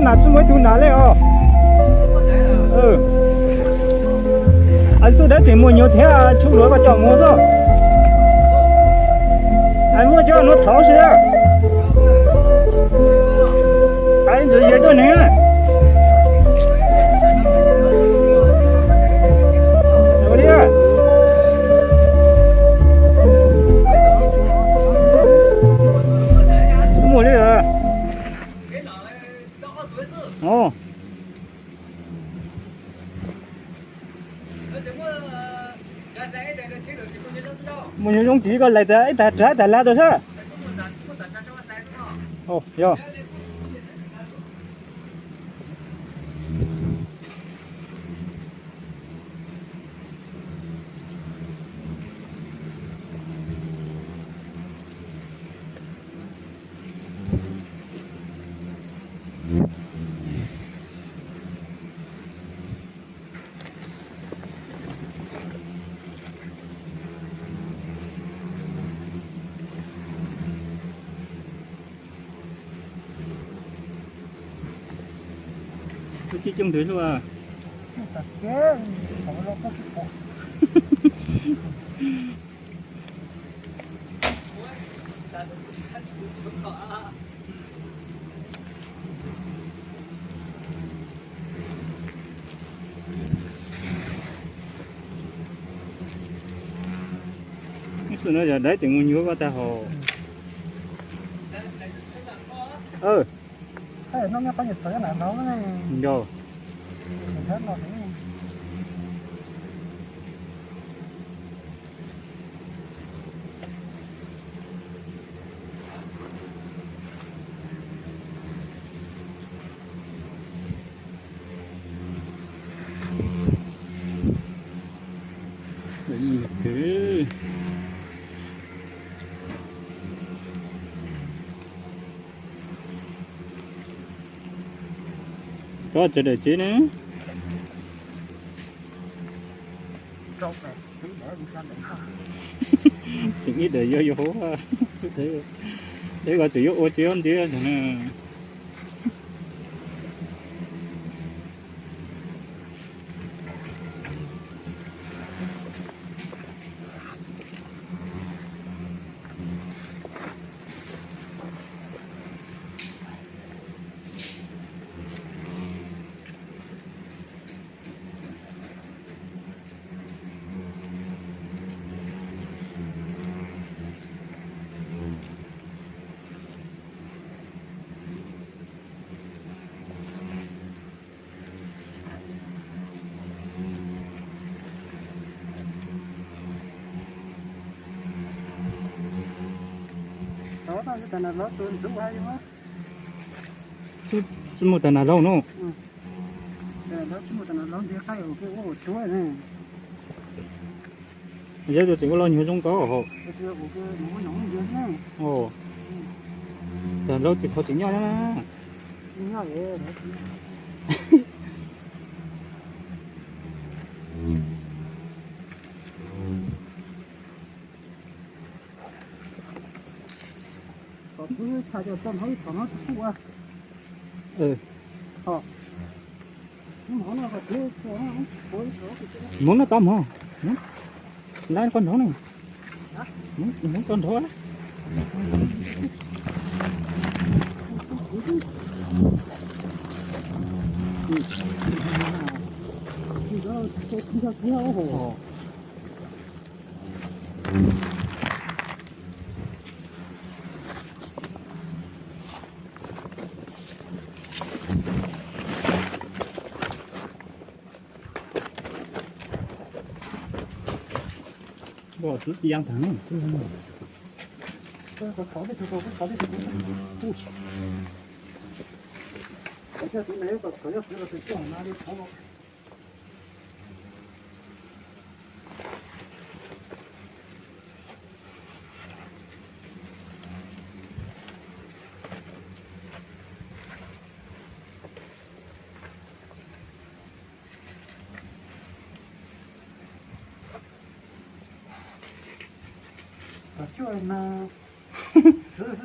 Nas tsi muaj ib tug nas le os. Xub dawb tseem muaj nyuag thiab, tshuj luag koj coj mus xwb. Muaj cov nuav txhov si. Ntsis yawg tuaj ne. Muaj li. Muaj nyuag zoo tsis koj lais tas ib tag rov tag lav rau sab. Yog. Coob ntws lub. Ib xwb no yog dawb tseem mus nyuag koj tag hos. Yog. Tsob tsev daim tsev ne. Tseem ib daim yuav yuav hauv, es koj tseem yuav ua tsis yuav ntiav no. Tsis muaj tag nas laug no. Yog tus tseem ua los nyuag zoo ko hos. Tag laug tsis qhov tseem nyob na. Hmoov no tau mog, lawv koj nrov ne, hmoov koj nrov. Txwv txiv yas tag. Txwv xwb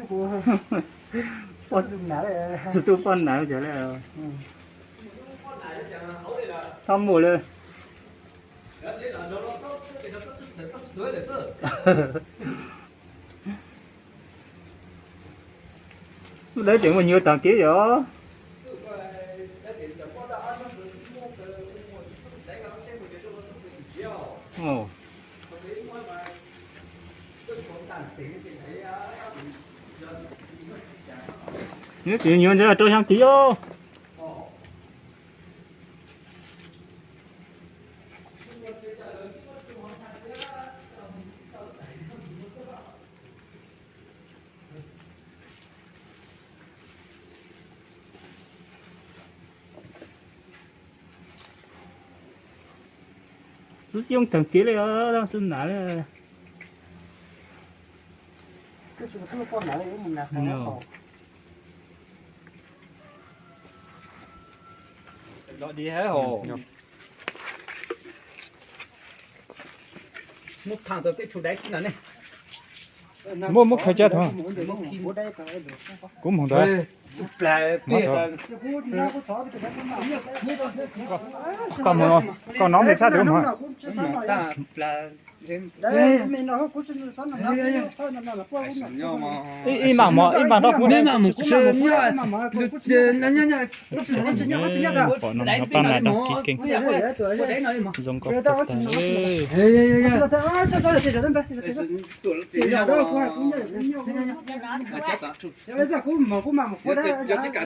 kuv. Tsis tu poj niam cas li. Thab mus li. Lub dawb ceev mus nyuag tag kis yom. Nws tsis nyuag ntawd rau xyoo kis os. Lub xyoo tag kis li os, lub xyoo nas li. Muab, muab khaws caj tod. Kuv mus ntawd. Koj mus, koj nov me sab twg mus. Ib, ib mam mov, ib mam nrog kuv. Pom no pab na dag kis keej. Zoo nkauj tag.